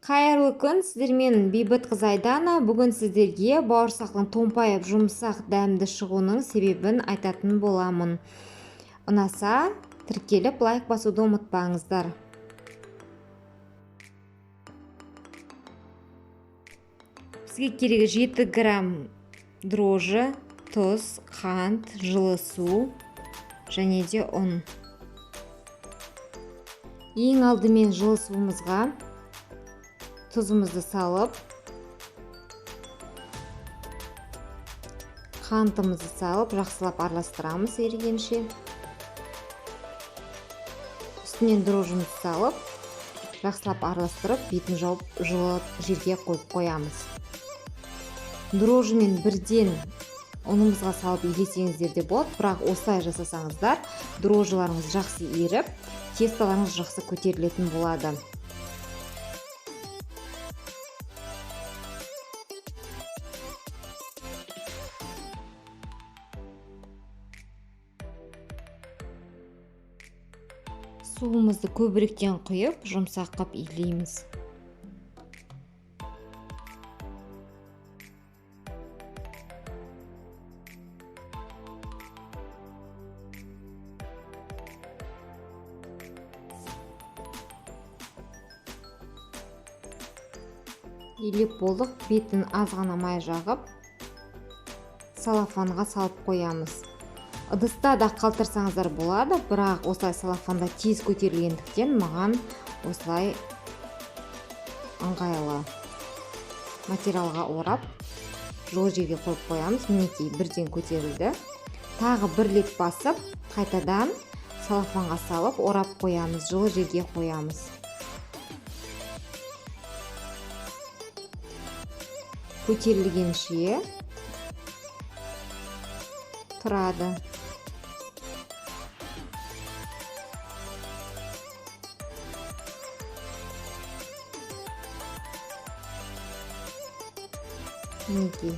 Қайырлы күн, сіздермен Бейбіт қыз Айдана. Бүгін сіздерге бауырсақтың томпайып жұмсақ дәмді шығуының себебін айтатын боламын. Ұнаса, тіркеліп лайк басуды ұмытпаңыздар. Бізге керегі 7 грамм дрожжи, тұз, қант, жылы су және де ұн. Ең алдымен жылы суымызға тұзымызды салып, қантымызды салып, жақсылап араластырамыз ерігенше. Үстінен дрожжымызды салып, жақсылап араластырып, бетін жауып, жылы жерге қойып қоямыз. Дрожжымен бірден ұнымызға салып илесеңіздер де болады, бірақ осылай жасасаңыздар, дрожжыларыңыз жақсы еріп, тестоларыңыз жақсы көтерілетін болады. Суымызды көбіректен құйып, жұмсақ қып илейміз. Илеп болдық, бетін аз ғана май жағып, салафанға салып қоямыз. Ыдыста да қалдырсаңыздар болады, бірақ осылай салафанда тез көтерілгендіктен маған осылай ыңғайлы. Материалға орап, жылы жерге қойып қоямыз. Мінекей, бірден көтерілді. Тағы бір рет басып, қайтадан салафанға салып, орап қоямыз, жылы жерге қоямыз. Көтерілгенше тұрады. Мінекей,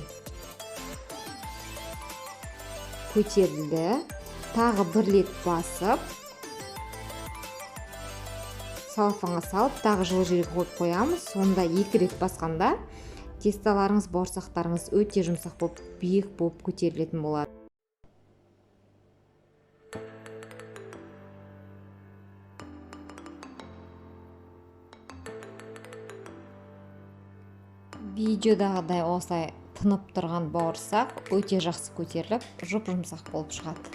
көтерілді. Тағы бір рет басып, салафанға салып, тағы жылы жерге қойып қоямыз. Сонда екі рет басқанда тестоларыңыз, бауырсақтарыңыз өте жұмсақ болып, биік болып көтерілетін болады. Видеодағыдай осылай тынып тұрған бауырсақ өте жақсы көтеріліп, жұп-жұмсақ болып шығады.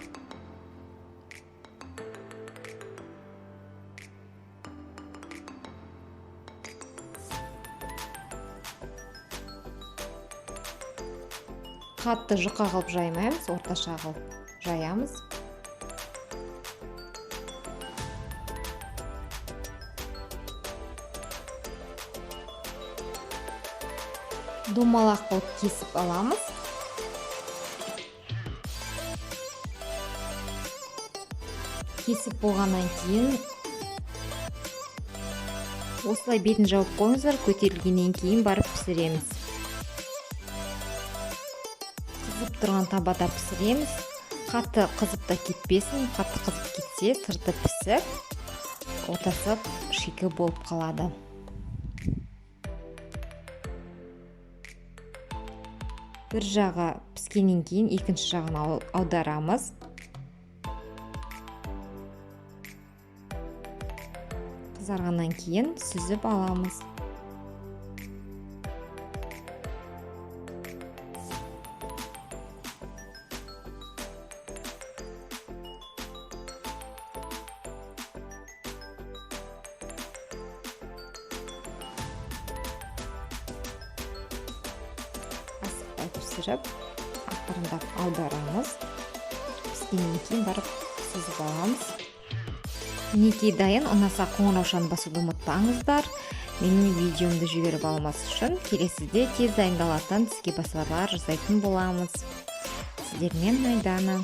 Қатты жұқа қылып жаймаймыз, орташа қылып жаямыз. Домалақ қылып кесіп аламыз. Кесіп болғаннан кейін осылай бетін жауып қойыңыздар, көтерілгеннен кейін барып пісіреміз. Қызып тұрған табада пісіреміз. Қатты қызып та кетпесін, қатты қызып кетсе сырты пісіп, ортасы шикі болып қалады. Бір жағы піскеннен кейін екінші жағын аударамыз. Қызарғаннан кейін сүзіп аламыз. Пісіріп, ақырындап аударамыз. Піскеннен кейін барып сүзіп аламыз. Мінекей, дайын. Ұнаса, қоңыраушаны басуды ұмытпаңыздар. Менің видеомды жіберіп алмас үшін. Келесіде тез дайындалатын тіске басарлар жасайтын боламыз. Сіздермен Айдана.